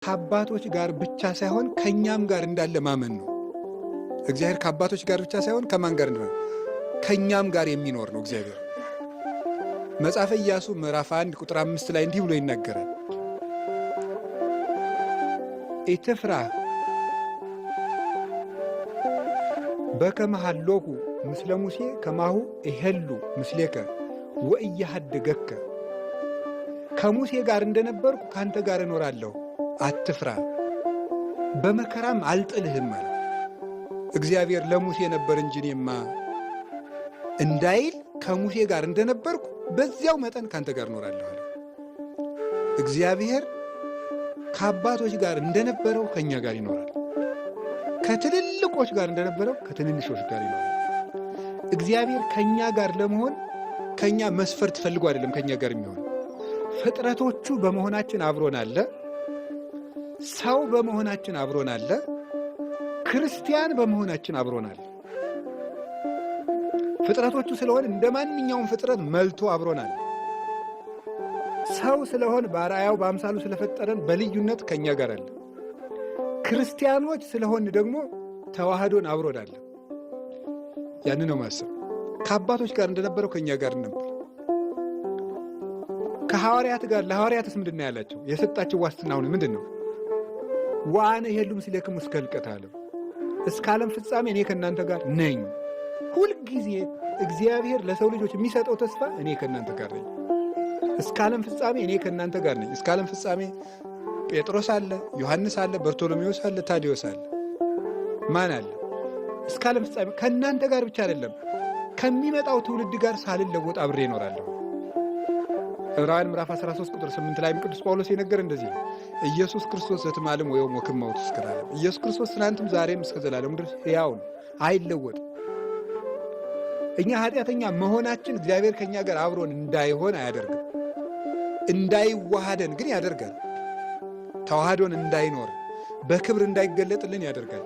ከአባቶች ጋር ብቻ ሳይሆን ከእኛም ጋር እንዳለ ማመን ነው። እግዚአብሔር ከአባቶች ጋር ብቻ ሳይሆን ከማን ጋር እንደሆነ ከእኛም ጋር የሚኖር ነው እግዚአብሔር። መጽሐፈ ኢያሱ ምዕራፍ 1 ቁጥር 5 ላይ እንዲህ ብሎ ይናገራል። ኢትፍራህ በከመ ሀሎኩ ምስለ ሙሴ ከማሁ እሄሉ ምስሌከ ወኢያሃድገከ። ከሙሴ ጋር እንደነበርኩ ካንተ ጋር እኖራለሁ፣ አትፍራ፣ በመከራም አልጥልህም ማለት። እግዚአብሔር ለሙሴ ነበር እንጂ እኔማ እንዳይል ከሙሴ ጋር እንደነበርኩ በዚያው መጠን ካንተ ጋር እኖራለሁ አለ። እግዚአብሔር ከአባቶች ጋር እንደነበረው ከእኛ ጋር ይኖራል። ከትልልቆች ጋር እንደነበረው ከትንንሾች ጋር ይኖራል። እግዚአብሔር ከእኛ ጋር ለመሆን ከእኛ መስፈርት ፈልጎ አይደለም ከእኛ ጋር የሚሆን። ፍጥረቶቹ በመሆናችን አብሮን አለ። ሰው በመሆናችን አብሮን አለ። ክርስቲያን በመሆናችን አብሮን አለ። ፍጥረቶቹ ስለሆን እንደ ማንኛውም ፍጥረት መልቶ አብሮናል። ሰው ስለሆን በአርአያው በአምሳሉ ስለፈጠረን በልዩነት ከእኛ ጋር አለ። ክርስቲያኖች ስለሆን ደግሞ ተዋህዶን አብሮን አለ። ያን ነው ማሰብ። ከአባቶች ጋር እንደነበረው ከእኛ ጋር ነበር። ከሐዋርያት ጋር ለሐዋርያትስ ምንድን ነው ያላቸው? የሰጣቸው ዋስትና አሁን ምንድን ነው? ወአነ እሄሉ ምስሌክሙ እስከ ኅልቀተ ዓለም፣ እስከ ዓለም ፍጻሜ እኔ ከእናንተ ጋር ነኝ። ሁልጊዜ እግዚአብሔር ለሰው ልጆች የሚሰጠው ተስፋ እኔ ከእናንተ ጋር ነኝ፣ እስከ ዓለም ፍጻሜ እኔ ከእናንተ ጋር ነኝ። እስከ ዓለም ፍጻሜ ጴጥሮስ አለ፣ ዮሐንስ አለ፣ በርቶሎሜዎስ አለ፣ ታዲዮስ አለ፣ ማን አለ? እስከ ዓለም ፍጻሜ ከእናንተ ጋር ብቻ አይደለም፣ ከሚመጣው ትውልድ ጋር ሳልለወጥ አብሬ እኖራለሁ። ዕብራውያን ምዕራፍ 13 ቁጥር 8 ላይም ቅዱስ ጳውሎስ የነገር እንደዚህ ነው። ኢየሱስ ክርስቶስ ዘትማልም ወዮም ወክመ ውእቱ እስከ ዘላለም። ኢየሱስ ክርስቶስ ትናንትም ዛሬም እስከ ዘላለሙ ድረስ ሕያው ነው፣ አይለወጥም። እኛ ኃጢአተኛ መሆናችን እግዚአብሔር ከእኛ ጋር አብሮን እንዳይሆን አያደርግም። እንዳይዋሃደን ግን ያደርጋል። ተዋህዶን እንዳይኖር በክብር እንዳይገለጥልን ያደርጋል።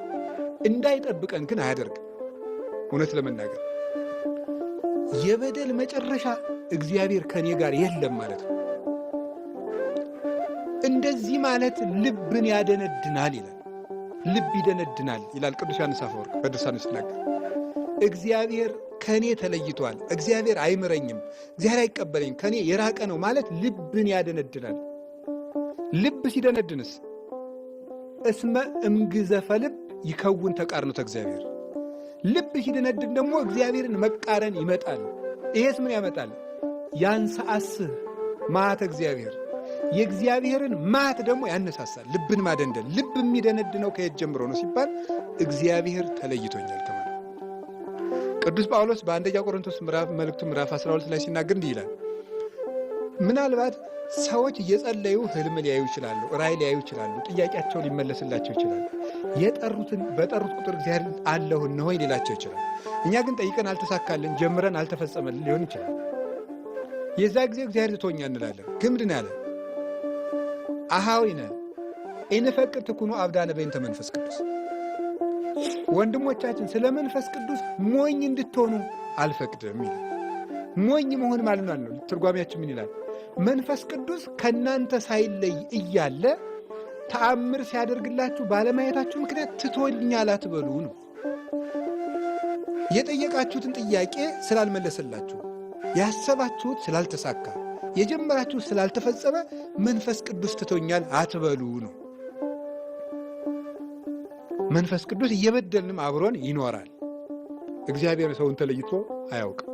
እንዳይጠብቀን ግን አያደርግም። እውነት ለመናገር የበደል መጨረሻ እግዚአብሔር ከኔ ጋር የለም ማለት ነው። እንደዚህ ማለት ልብን ያደነድናል ይላል። ልብ ይደነድናል ይላል ቅዱስ ዮሐንስ አፈወርቅ በድርሳኑ ሲናገር፣ እግዚአብሔር ከኔ ተለይቷል፣ እግዚአብሔር አይምረኝም፣ እግዚአብሔር አይቀበለኝም፣ ከኔ የራቀ ነው ማለት ልብን ያደነድናል። ልብ ሲደነድንስ እስመ እምግዘፈ ልብ ይከውን ተቃርኖተ እግዚአብሔር። ልብ ሲደነድን ደግሞ እግዚአብሔርን መቃረን ይመጣል። ይሄስ ምን ያመጣል? ያንሰአስህ መዓተ እግዚአብሔር፣ የእግዚአብሔርን መዓት ደግሞ ያነሳሳል። ልብን ማደንደን። ልብ የሚደነድነው ከየት ጀምሮ ነው ሲባል እግዚአብሔር ተለይቶኛል ከማለት። ቅዱስ ጳውሎስ በአንደኛ ቆሮንቶስ መልእክቱ ምዕራፍ 12 ላይ ሲናገር እንዲህ ይላል። ምናልባት ሰዎች እየጸለዩ ህልም ሊያዩ ይችላሉ፣ ራእይ ሊያዩ ይችላሉ፣ ጥያቄያቸው ሊመለስላቸው ይችላል። የጠሩትን በጠሩት ቁጥር እግዚአብሔር አለሁ እነሆኝ ሊላቸው ይችላል። እኛ ግን ጠይቀን አልተሳካልን፣ ጀምረን አልተፈጸመልን ሊሆን ይችላል። የዛ ጊዜ እግዚአብሔር ትቶኛ እንላለን። ግን ምንድን ያለ? አኀዊነ ኢንፈቅድ ትኩኑ አብዳነ በእንተ መንፈስ ቅዱስ። ወንድሞቻችን ስለ መንፈስ ቅዱስ ሞኝ እንድትሆኑ አልፈቅድም ይላል። ሞኝ መሆን ማለት ነው። ትርጓሜያችን ምን ይላል? መንፈስ ቅዱስ ከእናንተ ሳይለይ እያለ ተአምር ሲያደርግላችሁ ባለማየታችሁ ምክንያት ትቶኛል አትበሉ ነው። የጠየቃችሁትን ጥያቄ ስላልመለሰላችሁ፣ ያሰባችሁት ስላልተሳካ፣ የጀመራችሁት ስላልተፈጸመ መንፈስ ቅዱስ ትቶኛል አትበሉ ነው። መንፈስ ቅዱስ እየበደልንም አብሮን ይኖራል። እግዚአብሔር ሰውን ተለይቶ አያውቅም።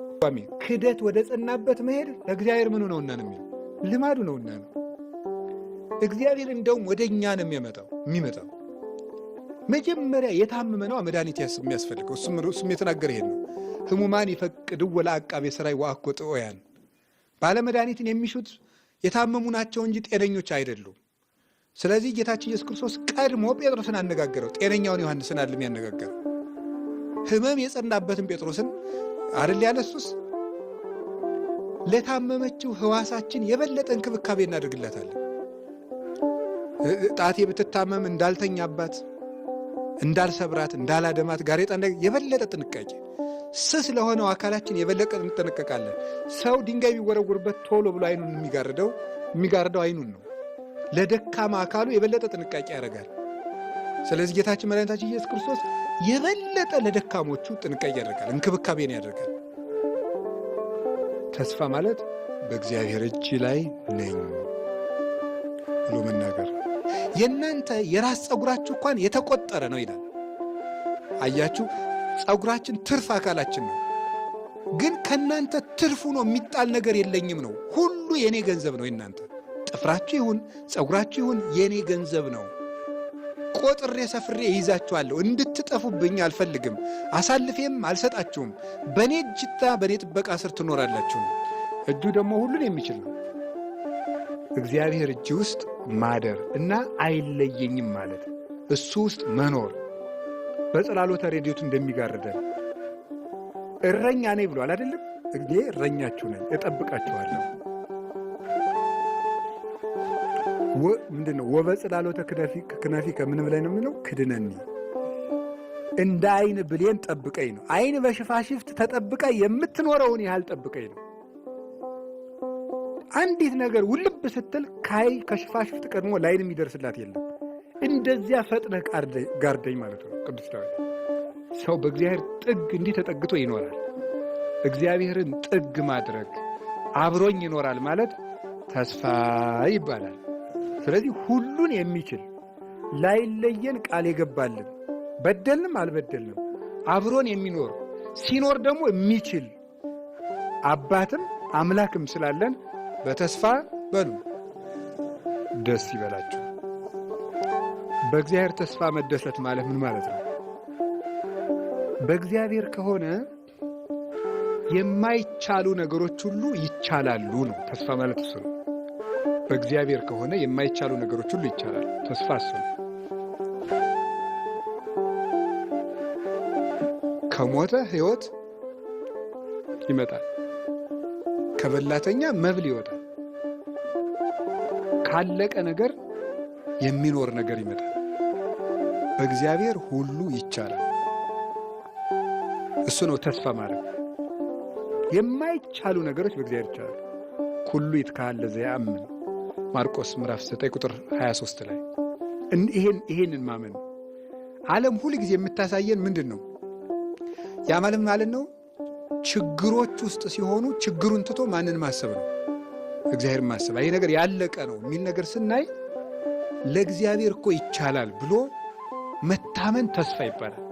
ክደት ወደ ጸናበት መሄድ ለእግዚአብሔር ምኑ ነውና ነው የሚለው፣ ልማዱ ነውና ነው። እግዚአብሔር እንደውም ወደ እኛ ነው የሚመጣው። መጀመሪያ የታመመ ነው መድኃኒት የሚያስፈልገው። እሱም የተናገረ ይሄን ነው። ህሙማን ይፈቅድዎ ለዐቃቤ ሥራይ ወአኮ ጥዑያን። ባለመድኃኒትን የሚሹት የታመሙ ናቸው እንጂ ጤነኞች አይደሉም። ስለዚህ ጌታችን ኢየሱስ ክርስቶስ ቀድሞ ጴጥሮስን አነጋገረው። ጤነኛውን ዮሐንስን አይደለም ያነጋገረው። ህመም የጸናበትን ጴጥሮስን አይደል ያለ። እሱስ ለታመመችው ህዋሳችን የበለጠ እንክብካቤ እናደርግላታለን። ጣቴ ብትታመም እንዳልተኛባት፣ እንዳልሰብራት፣ እንዳላደማት ጋሬጣ የበለጠ ጥንቃቄ፣ ስስ ለሆነው አካላችን የበለጠ እንጠነቀቃለን። ሰው ድንጋይ ቢወረውርበት ቶሎ ብሎ አይኑን የሚጋርደው አይኑን ነው። ለደካማ አካሉ የበለጠ ጥንቃቄ ያደርጋል። ስለዚህ ጌታችን መድኃኒታችን ኢየሱስ ክርስቶስ የበለጠ ለደካሞቹ ጥንቃቄ ያደርጋል፣ እንክብካቤን ያደርጋል። ተስፋ ማለት በእግዚአብሔር እጅ ላይ ነኝ ብሎ መናገር። የእናንተ የራስ ፀጉራችሁ እንኳን የተቆጠረ ነው ይላል። አያችሁ፣ ፀጉራችን ትርፍ አካላችን ነው። ግን ከእናንተ ትርፍ ሆኖ የሚጣል ነገር የለኝም ነው። ሁሉ የኔ ገንዘብ ነው። የእናንተ ጥፍራችሁ ይሁን ፀጉራችሁ ይሁን የኔ ገንዘብ ነው። ቆጥሬ ሰፍሬ ይይዛችኋለሁ። እንድትጠፉብኝ አልፈልግም፣ አሳልፌም አልሰጣችሁም። በእኔ እጅታ በእኔ ጥበቃ ስር ትኖራላችሁ ነው። እጁ ደግሞ ሁሉን የሚችል ነው። እግዚአብሔር እጅ ውስጥ ማደር እና አይለየኝም ማለት እሱ ውስጥ መኖር በጽላሎተ ረድኤቱ እንደሚጋርደን እረኛ ነኝ ብሏል አይደለም? እኔ እረኛችሁ ነኝ እጠብቃችኋለሁ። ምንድን ነው ወበጽላሎተ ክነፊከ ምን ብላይ ነው የሚለው? ክድነኒ እንደ አይን ብሌን ጠብቀኝ ነው። አይን በሽፋሽፍት ተጠብቃ የምትኖረውን ያህል ጠብቀኝ ነው። አንዲት ነገር ውልብ ስትል ካይ ከሽፋሽፍት ቀድሞ ላይን የሚደርስላት የለም። እንደዚያ ፈጥነህ ጋርደኝ ማለት ነው። ቅዱስ ዳዊት ሰው በእግዚአብሔር ጥግ እንዲህ ተጠግቶ ይኖራል። እግዚአብሔርን ጥግ ማድረግ አብሮኝ ይኖራል ማለት ተስፋ ይባላል። ስለዚህ ሁሉን የሚችል ላይለየን ቃል የገባልን በደልንም አልበደልንም አብሮን የሚኖር ሲኖር ደግሞ የሚችል አባትም አምላክም ስላለን በተስፋ በሉ ደስ ይበላችሁ። በእግዚአብሔር ተስፋ መደሰት ማለት ምን ማለት ነው? በእግዚአብሔር ከሆነ የማይቻሉ ነገሮች ሁሉ ይቻላሉ ነው። ተስፋ ማለት እሱ ነው። በእግዚአብሔር ከሆነ የማይቻሉ ነገሮች ሁሉ ይቻላሉ። ተስፋ እሱ ነው። ከሞተ ሕይወት ይመጣል። ከበላተኛ መብል ይወጣል። ካለቀ ነገር የሚኖር ነገር ይመጣል። በእግዚአብሔር ሁሉ ይቻላል። እሱ ነው ተስፋ ማድረግ። የማይቻሉ ነገሮች በእግዚአብሔር ይቻላል። ኩሉ ይትካሃል ለዘያአምን ማርቆስ ምዕራፍ 9 ቁጥር 23 ላይ ይሄንን ማመን ዓለም ሁል ጊዜ የምታሳየን ምንድን ነው? ያ ማለት ማለት ነው ችግሮች ውስጥ ሲሆኑ ችግሩን ትቶ ማንን ማሰብ ነው? እግዚአብሔር ማሰብ። ይሄ ነገር ያለቀ ነው የሚል ነገር ስናይ ለእግዚአብሔር እኮ ይቻላል ብሎ መታመን ተስፋ ይባላል።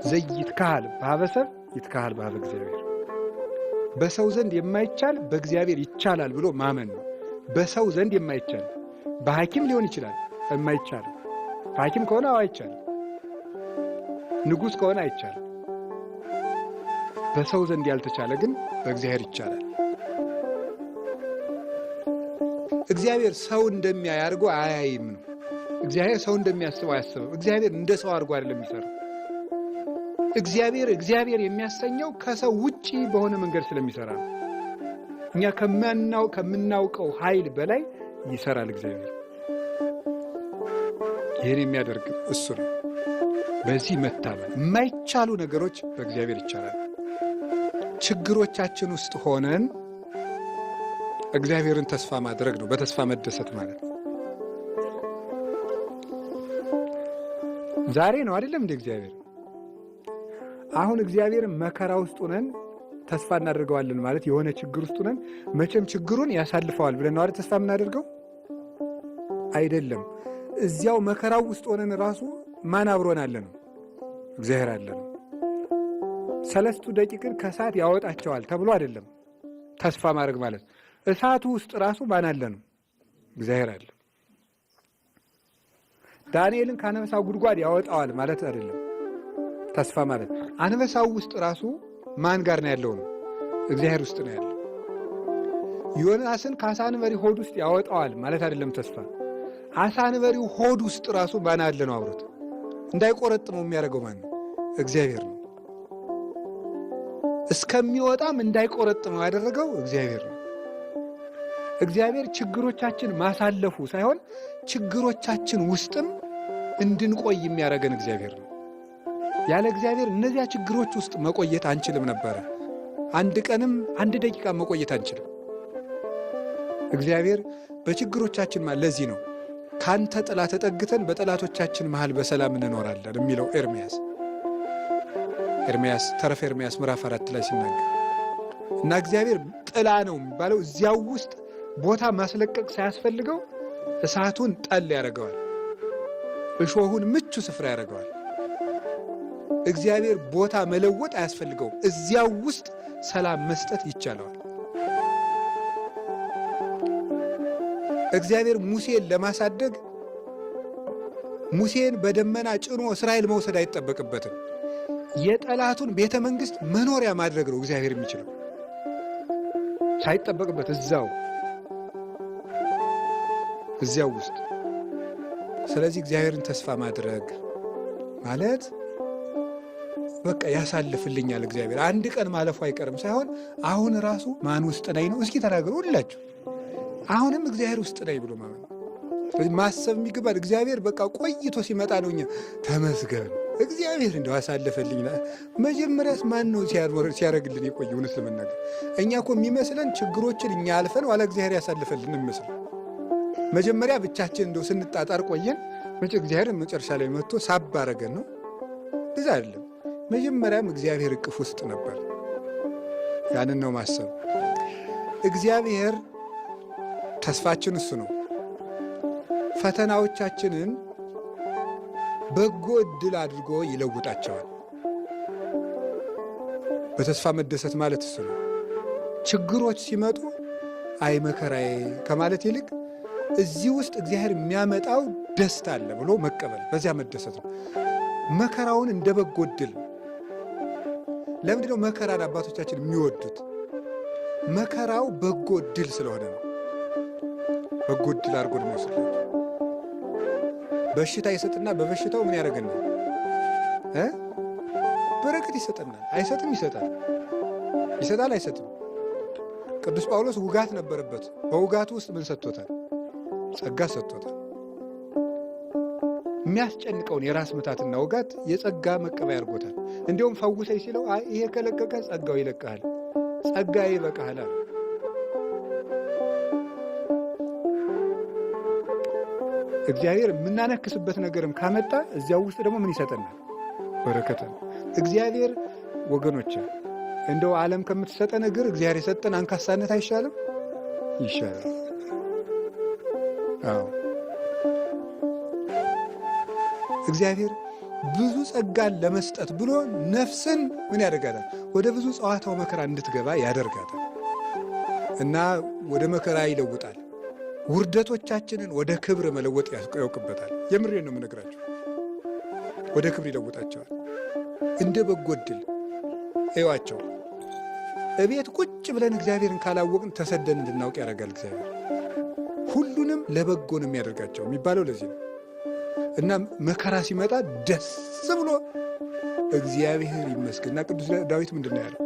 ዘይትካሃል በኀበ ሰብእ ይትካሃል በኀበ እግዚአብሔር። በሰው ዘንድ የማይቻል በእግዚአብሔር ይቻላል ብሎ ማመን ነው። በሰው ዘንድ የማይቻል በሐኪም ሊሆን ይችላል የማይቻል። በሐኪም ከሆነ አዎ አይቻልም። ንጉሥ ከሆነ አይቻልም። በሰው ዘንድ ያልተቻለ ግን በእግዚአብሔር ይቻላል። እግዚአብሔር ሰው እንደሚያይ አድርጎ አያይም ነው። እግዚአብሔር ሰው እንደሚያስበው አያስብም። እግዚአብሔር እንደ ሰው አድርጎ አይደለም የሚሰራው። እግዚአብሔር እግዚአብሔር የሚያሰኘው ከሰው ውጪ በሆነ መንገድ ስለሚሰራ ነው። እኛ ከምናውቀው ኃይል በላይ ይሰራል እግዚአብሔር። ይህን የሚያደርግ እሱ ነው። በዚህ መታመን የማይቻሉ ነገሮች በእግዚአብሔር ይቻላል። ችግሮቻችን ውስጥ ሆነን እግዚአብሔርን ተስፋ ማድረግ ነው፣ በተስፋ መደሰት ማለት ነው። ዛሬ ነው አይደለም እንደ እግዚአብሔር አሁን እግዚአብሔር መከራ ውስጥ ሆነን ተስፋ እናደርገዋለን ማለት የሆነ ችግር ውስጥ ሆነን መቼም ችግሩን ያሳልፈዋል ብለን ነው አይደል ተስፋ የምናደርገው? አይደለም። እዚያው መከራው ውስጥ ሆነን ራሱ ማን አብሮን አለ ነው? እግዚአብሔር አለ ነው። ሰለስቱ ደቂቅን ከእሳት ያወጣቸዋል ተብሎ አይደለም ተስፋ ማድረግ ማለት። እሳቱ ውስጥ ራሱ ማን አለ ነው? እግዚአብሔር አለ። ዳንኤልን ከአንበሳው ጉድጓድ ያወጣዋል ማለት አይደለም ተስፋ ማለት። አንበሳው ውስጥ ራሱ ማን ጋር ነው ያለው ነው? እግዚአብሔር ውስጥ ነው ያለው። ዮናስን ከአሳ አንበሪ ሆድ ውስጥ ያወጣዋል ማለት አይደለም ተስፋ። አሳ አንበሪው ሆድ ውስጥ ራሱ ማን አለ ነው አብሮት። እንዳይቆረጥመው የሚያደርገው ማን ነው? እግዚአብሔር ነው። እስከሚወጣም እንዳይቆረጥመው ያደረገው እግዚአብሔር ነው። እግዚአብሔር ችግሮቻችን ማሳለፉ ሳይሆን ችግሮቻችን ውስጥም እንድንቆይ የሚያደርገን እግዚአብሔር ነው። ያለ እግዚአብሔር እነዚያ ችግሮች ውስጥ መቆየት አንችልም ነበረ። አንድ ቀንም አንድ ደቂቃ መቆየት አንችልም። እግዚአብሔር በችግሮቻችን ለዚህ ነው ካንተ ጥላ ተጠግተን በጠላቶቻችን መሃል በሰላም እንኖራለን የሚለው ኤርምያስ ተረፈ ኤርምያስ ምዕራፍ 4 ላይ ሲናገር እና እግዚአብሔር ጥላ ነው የሚባለው እዚያው ውስጥ ቦታ ማስለቀቅ ሳያስፈልገው እሳቱን ጠል ያደርገዋል፣ እሾሁን ምቹ ስፍራ ያደርገዋል። እግዚአብሔር ቦታ መለወጥ አያስፈልገውም። እዚያው ውስጥ ሰላም መስጠት ይቻለዋል። እግዚአብሔር ሙሴን ለማሳደግ ሙሴን በደመና ጭኖ እስራኤል መውሰድ አይጠበቅበትም። የጠላቱን ቤተ መንግስት መኖሪያ ማድረግ ነው እግዚአብሔር የሚችለው ሳይጠበቅበት እዚያው ውስጥ። ስለዚህ እግዚአብሔርን ተስፋ ማድረግ ማለት በቃ ያሳልፍልኛል እግዚአብሔር አንድ ቀን ማለፉ አይቀርም ሳይሆን አሁን ራሱ ማን ውስጥ ነኝ ነው። እስኪ ተናገሩ ሁላችሁ። አሁንም እግዚአብሔር ውስጥ ነኝ ብሎ ማመን ስለዚህ ማሰብ የሚገባል እግዚአብሔር በቃ ቆይቶ ሲመጣ ነው እኛ ተመስገን እግዚአብሔር እንደው አሳለፈልኝ። መጀመሪያስ ማን ነው ሲያደርግልን የቆየ? እውነት ለመናገር እኛ እኮ የሚመስለን ችግሮችን እኛ አልፈን ኋላ እግዚአብሔር ያሳልፈልን የሚመስለን። መጀመሪያ ብቻችን እንደው ስንጣጣር ቆየን፣ እግዚአብሔር መጨረሻ ላይ መጥቶ ሳብ አደረገን ነው። እዛ አይደለም። መጀመሪያም እግዚአብሔር እቅፍ ውስጥ ነበር። ያንን ነው ማሰብ። እግዚአብሔር ተስፋችን እሱ ነው። ፈተናዎቻችንን በጎ ዕድል አድርጎ ይለውጣቸዋል። በተስፋ መደሰት ማለት እሱ ነው። ችግሮች ሲመጡ አይ መከራዬ ከማለት ይልቅ እዚህ ውስጥ እግዚአብሔር የሚያመጣው ደስታ አለ ብሎ መቀበል፣ በዚያ መደሰት ነው። መከራውን እንደ በጎ ዕድል። ለምንድን ነው መከራን አባቶቻችን የሚወዱት? መከራው በጎ ዕድል ስለሆነ ነው። በጎ ዕድል አድርጎ ነው የሚወስድላቸው። በሽታ ይሰጥና በበሽታው ምን ያደርገናል? በረከት ይሰጠናል። አይሰጥም? ይሰጣል። ይሰጣል አይሰጥም? ቅዱስ ጳውሎስ ውጋት ነበረበት። በውጋቱ ውስጥ ምን ሰጥቶታል? ጸጋ ሰጥቶታል። የሚያስጨንቀውን የራስ ምታትና ውጋት የጸጋ መቀበያ አድርጎታል። እንዲሁም ፈውሰኝ ሲለው አይ ይሄ ከለቀቀ ጸጋው ይለቅሃል፣ ጸጋ ይበቃሃል አለ። እግዚአብሔር የምናነክስበት ነገርም ካመጣ እዚያው ውስጥ ደግሞ ምን ይሰጠናል? በረከት። እግዚአብሔር ወገኖች፣ እንደው ዓለም ከምትሰጠን እግር እግዚአብሔር የሰጠን አንካሳነት አይሻልም? ይሻላል። አዎ እግዚአብሔር ብዙ ጸጋን ለመስጠት ብሎ ነፍስን ምን ያደርጋታል? ወደ ብዙ ጸዋታው መከራ እንድትገባ ያደርጋታል እና ወደ መከራ ይለውጣል። ውርደቶቻችንን ወደ ክብር መለወጥ ያውቅበታል። የምሬን ነው የምነግራቸው። ወደ ክብር ይለውጣቸዋል። እንደ በጎ ዕድል እዩዋቸው። እቤት ቁጭ ብለን እግዚአብሔርን ካላወቅን ተሰደን እንድናውቅ ያደርጋል። እግዚአብሔር ሁሉንም ለበጎ ነው የሚያደርጋቸው የሚባለው ለዚህ ነው። እና መከራ ሲመጣ ደስ ብሎ እግዚአብሔር ይመስገን። እና ቅዱስ ዳዊት ምንድን ነው ያለው?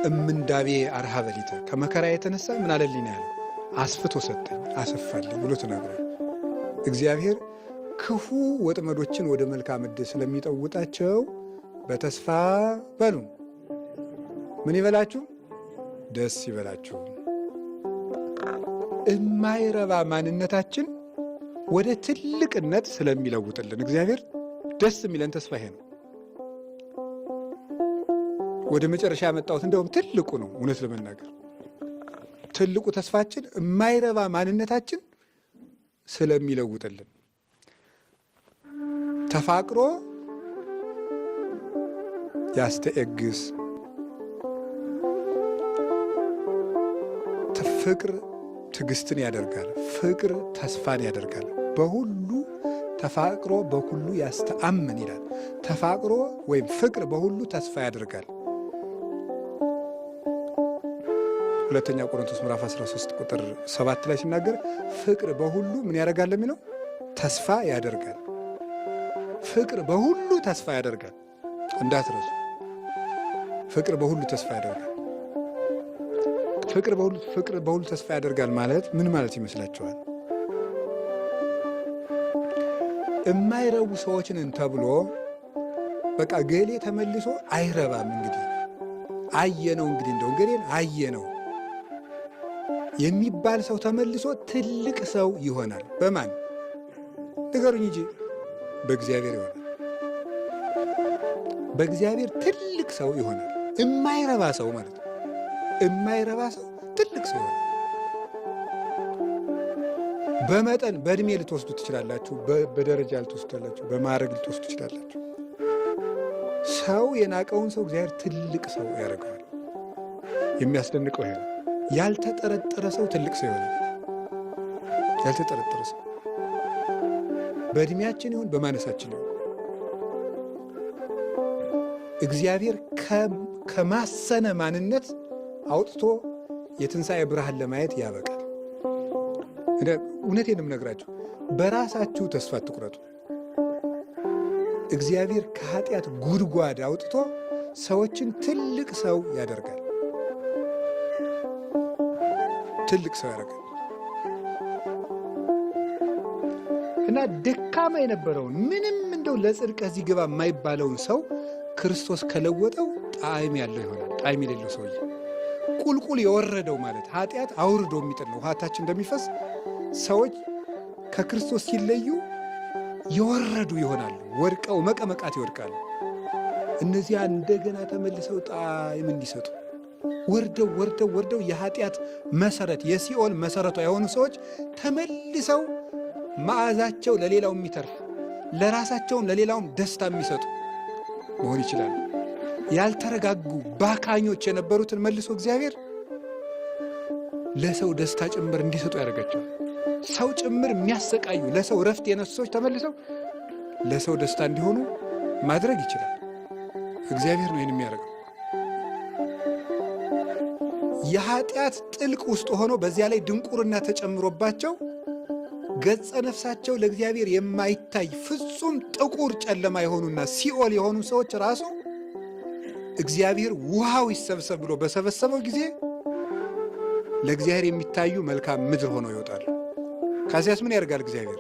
እምንዳቤ አርሃበ ሊተ፣ ከመከራ የተነሳ ምን አለልኝ ነው ያለው? አስፍቶ ሰጠኝ፣ አሰፋልኝ ብሎ ተናግሯል። እግዚአብሔር ክፉ ወጥመዶችን ወደ መልካም ዕድል ስለሚጠውጣቸው በተስፋ በሉ። ምን ይበላችሁ? ደስ ይበላችሁ። እማይረባ ማንነታችን ወደ ትልቅነት ስለሚለውጥልን እግዚአብሔር ደስ የሚለን ተስፋ ይሄ ነው። ወደ መጨረሻ ያመጣሁት እንደውም ትልቁ ነው። እውነት ለመናገር ትልቁ ተስፋችን የማይረባ ማንነታችን ስለሚለውጥልን ተፋቅሮ ያስተኤግስ ፍቅር ትዕግስትን ያደርጋል። ፍቅር ተስፋን ያደርጋል። በሁሉ ተፋቅሮ በሁሉ ያስተአምን ይላል። ተፋቅሮ ወይም ፍቅር በሁሉ ተስፋ ያደርጋል። ሁለተኛ ቆሮንቶስ ምዕራፍ 13 ቁጥር 7 ላይ ሲናገር ፍቅር በሁሉ ምን ያደርጋል የሚለው ተስፋ ያደርጋል። ፍቅር በሁሉ ተስፋ ያደርጋል። እንዳትረሱ። ፍቅር በሁሉ ተስፋ ያደርጋል። ፍቅር በሁሉ ተስፋ ያደርጋል ማለት ምን ማለት ይመስላችኋል? የማይረቡ ሰዎችንን ተብሎ በቃ ገሌ ተመልሶ አይረባም። እንግዲህ አየነው፣ እንግዲህ እንደው ገሌን አየነው፣ የሚባል ሰው ተመልሶ ትልቅ ሰው ይሆናል። በማን ንገሩኝ እንጂ በእግዚአብሔር ይሆናል። በእግዚአብሔር ትልቅ ሰው ይሆናል። እማይረባ ሰው ማለት ነው። እማይረባ ሰው ትልቅ ሰው ይሆናል። በመጠን በእድሜ ልትወስዱ ትችላላችሁ። በደረጃ ልትወስዱ ትችላላችሁ። በማዕረግ ልትወስዱ ትችላላችሁ። ሰው የናቀውን ሰው እግዚአብሔር ትልቅ ሰው ያደርገዋል። የሚያስደንቀው ይሄ ነው። ያልተጠረጠረ ሰው ትልቅ ሰው ይሆናል። ያልተጠረጠረ ሰው በእድሜያችን ይሁን በማነሳችን ይሁን እግዚአብሔር ከማሰነ ማንነት አውጥቶ የትንሣኤ ብርሃን ለማየት ያበቃል። እውነቴን የምነግራችሁ በራሳችሁ ተስፋ አትቁረጡ። እግዚአብሔር ከኃጢአት ጉድጓድ አውጥቶ ሰዎችን ትልቅ ሰው ያደርጋል። ትልቅ ሰው ያደርጋል እና ደካማ የነበረውን ምንም እንደው ለጽድቅ እዚህ ግባ የማይባለውን ሰው ክርስቶስ ከለወጠው ጣዕም ያለው ይሆናል። ጣዕም የሌለው ሰውዬ ቁልቁል የወረደው ማለት ኃጢአት አውርዶ የሚጥል ነው። ውሃታችን እንደሚፈስ ሰዎች ከክርስቶስ ሲለዩ የወረዱ ይሆናሉ። ወድቀው መቀመቃት ይወድቃሉ። እነዚያ እንደገና ተመልሰው ጣዕም እንዲሰጡ ወርደው ወርደው ወርደው የኃጢአት መሰረት የሲኦል መሰረቷ የሆኑ ሰዎች ተመልሰው መዓዛቸው ለሌላው የሚተርፍ ለራሳቸውም ለሌላውም ደስታ የሚሰጡ መሆን ይችላሉ። ያልተረጋጉ ባካኞች የነበሩትን መልሶ እግዚአብሔር ለሰው ደስታ ጭምር እንዲሰጡ ያደርጋቸዋል። ሰው ጭምር የሚያሰቃዩ ለሰው ረፍት የነሱ ሰዎች ተመልሰው ለሰው ደስታ እንዲሆኑ ማድረግ ይችላል። እግዚአብሔር ነው ይህን የሚያደርገው። የኃጢአት ጥልቅ ውስጥ ሆኖ በዚያ ላይ ድንቁርና ተጨምሮባቸው ገጸ ነፍሳቸው ለእግዚአብሔር የማይታይ ፍጹም ጥቁር ጨለማ የሆኑና ሲኦል የሆኑ ሰዎች ራሱ እግዚአብሔር ውሃው ይሰብሰብ ብሎ በሰበሰበው ጊዜ ለእግዚአብሔር የሚታዩ መልካም ምድር ሆነው ይወጣሉ። ከዚያስ ምን ያደርጋል እግዚአብሔር?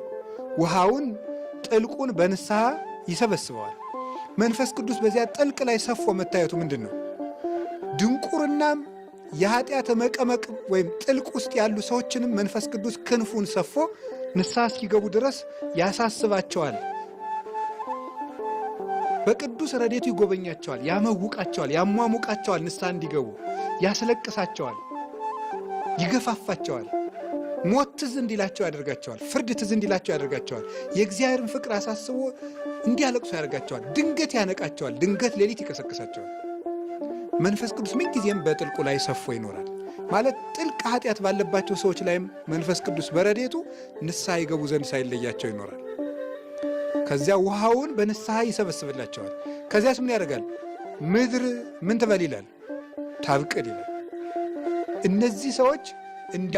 ውሃውን ጥልቁን በንስሐ ይሰበስበዋል። መንፈስ ቅዱስ በዚያ ጥልቅ ላይ ሰፎ መታየቱ ምንድን ነው? ድንቁርናም የኃጢአት መቀመቅ ወይም ጥልቅ ውስጥ ያሉ ሰዎችንም መንፈስ ቅዱስ ክንፉን ሰፎ ንስሐ እስኪገቡ ድረስ ያሳስባቸዋል። በቅዱስ ረድኤቱ ይጎበኛቸዋል፣ ያመውቃቸዋል፣ ያሟሙቃቸዋል፣ ንስሐ እንዲገቡ ያስለቅሳቸዋል፣ ይገፋፋቸዋል። ሞት ትዝ እንዲላቸው ያደርጋቸዋል። ፍርድ ትዝ እንዲላቸው ያደርጋቸዋል። የእግዚአብሔርን ፍቅር አሳስቦ እንዲያለቅሱ ያደርጋቸዋል። ድንገት ያነቃቸዋል። ድንገት ሌሊት ይቀሰቅሳቸዋል። መንፈስ ቅዱስ ምንጊዜም በጥልቁ ላይ ሰፎ ይኖራል። ማለት ጥልቅ ኃጢአት ባለባቸው ሰዎች ላይም መንፈስ ቅዱስ በረድኤቱ ንስሐ ይገቡ ዘንድ ሳይለያቸው ይኖራል። ከዚያ ውሃውን በንስሐ ይሰበስብላቸዋል። ከዚያስ ምን ያደርጋል? ምድር ምን ትበል ይላል? ታብቅል ይላል። እነዚህ ሰዎች እንዲ